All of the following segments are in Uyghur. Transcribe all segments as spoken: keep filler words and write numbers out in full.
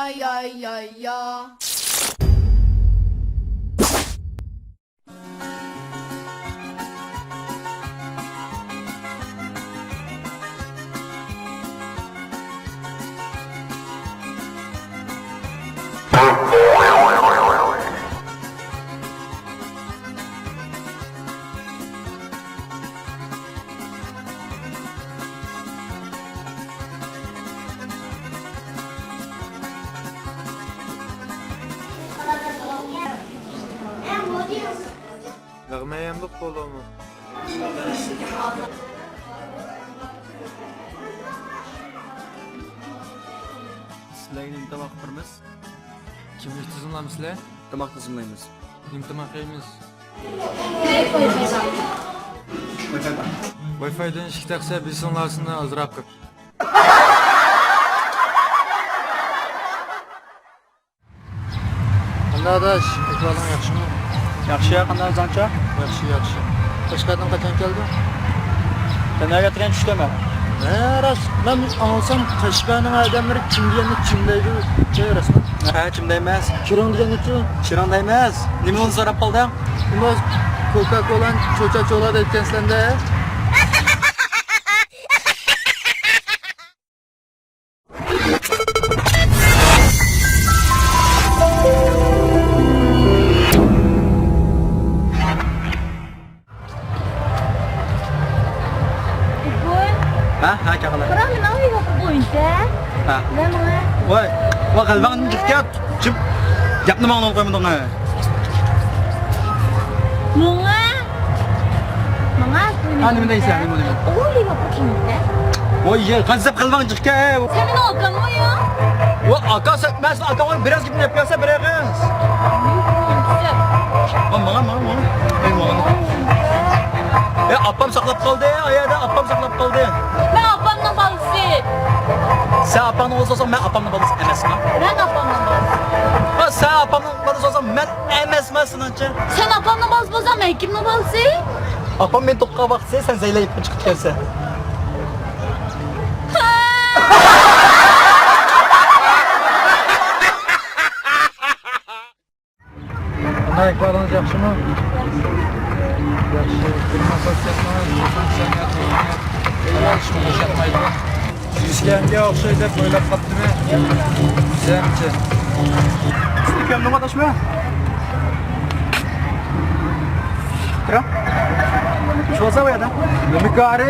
Ay, ay, ay, ya. ياغماياملىق بولۇمۇ؟ سىلەرگە نېمە تاماق بېرىمىز؟ كىملىك تىزىملامسىلەر؟ تاماق تىزىملايمىز. نېمە تاماق يەيمىز؟ ۋاي فايدىن ئىشىك تەقسە بىلسىڭلارسىنى ئازراق قىپ. قانداق ئاداش، ئەھۋالىڭ ياخشىمۇ؟ ياخشى، قانداق ئۆزۈڭچە؟ ياخشى، ياخشى. قەشقەردىن قاچان كەلدىڭ؟ تەنھا كەتكەن چۈشتە مەن. ھە، راست. مەن ئاڭلىسام، قەشقەرنىڭ ئادەملىرى چىم دېگەننى چىم دەيدۇ. چىم راستمۇ؟ ھە، چىم دەيمىز. چىرىڭ دېگەننىچۇ؟ چىرىڭ دەيمىز. نېمە ئۇنى سوراپ قالدىڭ؟ ئۇنى كوكا كولانى چوچا چولا دەيدىكەنسىلەر-دە. ھە، ھە، كاغىلار. قاراڭ، نېمە ئويغا بويىسە؟ ھە. ۋاي، ۋاي، غەلۋەڭ نېمە جىقكەن؟ جىپ. گەپنى ماڭا قويمىدىڭ، ھە. ماڭا. ماڭا. ھە، نېمە دەيسەن، نېمە دەيمەن؟ ئوي، لىۋاپۇر كىمدە؟ ۋاي، يە، غەزەپ قىلماڭ جىقكەن، ھە. سەن مېنىڭ ئاكامغۇ يا؟ ۋا، ئاكا، سەن، مەن سېنىڭ ئاكاڭغا بىر ئېغىز گېپىنى دەپ بەرسەم، بىر ئېغىز. ۋا، ماڭا، ماڭا، ماڭا. ئەي، ماڭا. ئەي، ئاپام ساقلاپ قالدى، ئايادا ئاپام ساقلاپ قالدى. مەن ئاپامنىڭ بالىسى. سەن ئاپامنىڭ بالىسى بولساڭ، مەن ئاپامنىڭ بالىسى ئەمەسمەن. مەن ئاپامنىڭ بالىسى. ھە، سەن ئاپامنىڭ بالىسى بولساڭ، مەن ئەمەسمەن سېنىڭچە. سەن ئاپامنىڭ بالىسى بولساڭ، مەن كىمنىڭ بالىسى؟ ئاپام مېنى توققا باقسا، سەن زەيلەپ چىقىپ كەلسەن. قانداق ئەھۋالىڭىز، ياخشىمۇ؟ ياخشى. بىر ماساژ ياتماڭ، ياتماڭ، ياتماڭ. ئەيۋاھ، شۇڭا ياتمايدۇ. يۈسكەنگە ئوخشايدۇ دەپ ئويلاپ قاپتىمەن. سەنچە؟ ئۈكەمنىڭ ئاداشمۇ؟ تۇرا. شۇ بولسا بۇ يەردە. نېمە كارىڭ؟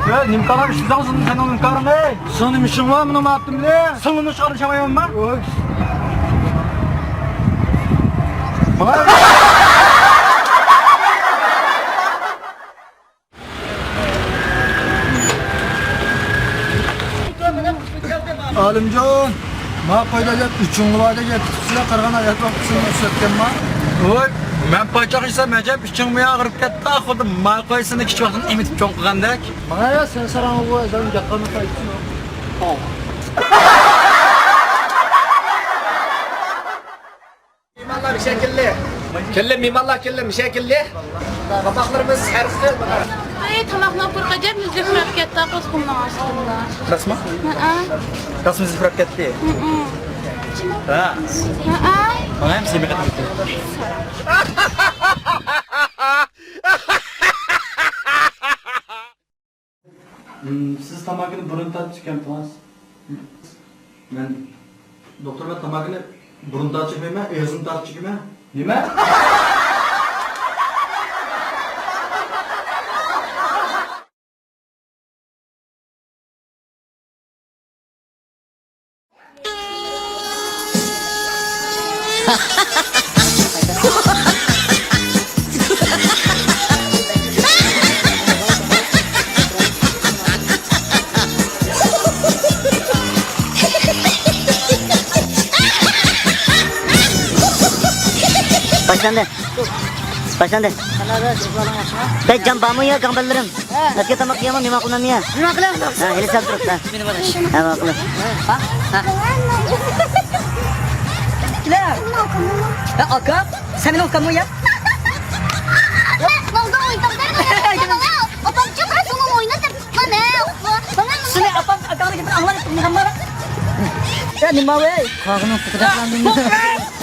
يا، نېمە كارىڭ؟ ئىشلىسەڭ، سېنىڭ نېمە كارىڭ، ئەي؟ سېنىڭ نېمە ئىشىڭ بار مېنىڭ مۇھەببىتىم بىلەن؟ سېنىڭ نېمە ئىشىڭ بار؟ ۋوي. ماڭا. ئالىمجان، ما قويدا دەپ ئۈچۈڭلار دەپ يەتكۈزسىلەر قارىغان ھايات ۋاقتىسىنى ئىشلەتكەنما؟ ۋوي، مەن پاچاق يېسەم ئەجەب ئىچىڭ مېڭە ئاغرىپ كەتتى، خۇددى ما قوي سېنى كىچىك ۋاقتىڭدا ئېمىتىپ چوڭ قىلغاندەك. ماڭا يا، سەن ساراڭغۇ، ئەزەلدىن گەپ قىلمىسا ئېيتسىمۇ. مېھمانلار مىشە كېلدى. كېلدى، مېھمانلار كېلدى، مىشە كېلدى. تاماقلىرىمىز ھەر خىل. ئەي، تاماقنى ئاپىرىپ قاچاپ، زىفراپ كەتتى، قوزغىنىڭ ئاستىدا. راستمۇ؟ ھەئە. راستمۇ زىفراپ كەتتى؟ ھەئە. ھە. ھەئە. ماڭا ھەم سېمىق ئېتىپ كەتتى. ھىم، سىز تاماكىنى بۇرۇن تارتىپ چىققانتىڭىز. مەن، دوختۇر، مەن تاماكىنى بۇرۇن تارتىپ چىقمايمەن، ئېغىزدىن تارتىپ چىقىمەن. نېمە؟ باشلاندى. باشلاندى. بەك جان بارمۇ يا، گاڭبەللىرىم؟ ھە. ئەتىگەن تاماق يەيمۇ، مېھمان قىلىمەن يا؟ مېھمان قىلىمەن. ھە، ھېلى سەل تۇرۇپ، ھە. مېنى بىر ئىش. ھە، ماقۇل. ھە؟ ھە؟ كېلە. ھە، ئاكا، سەن مېنىڭ ئۇكاممۇ يا؟ ماڭا ئوينىتىپ بەر، ماڭا. ئاپام چىققان سوڭۇم ئويناپ مانا. سېنى ئاپام ئاكاڭنى گېپىنى ئاڭلاپ تۇرمىغانما؟ نېمە ۋەي؟ قاغىنىڭ پۇتىدا.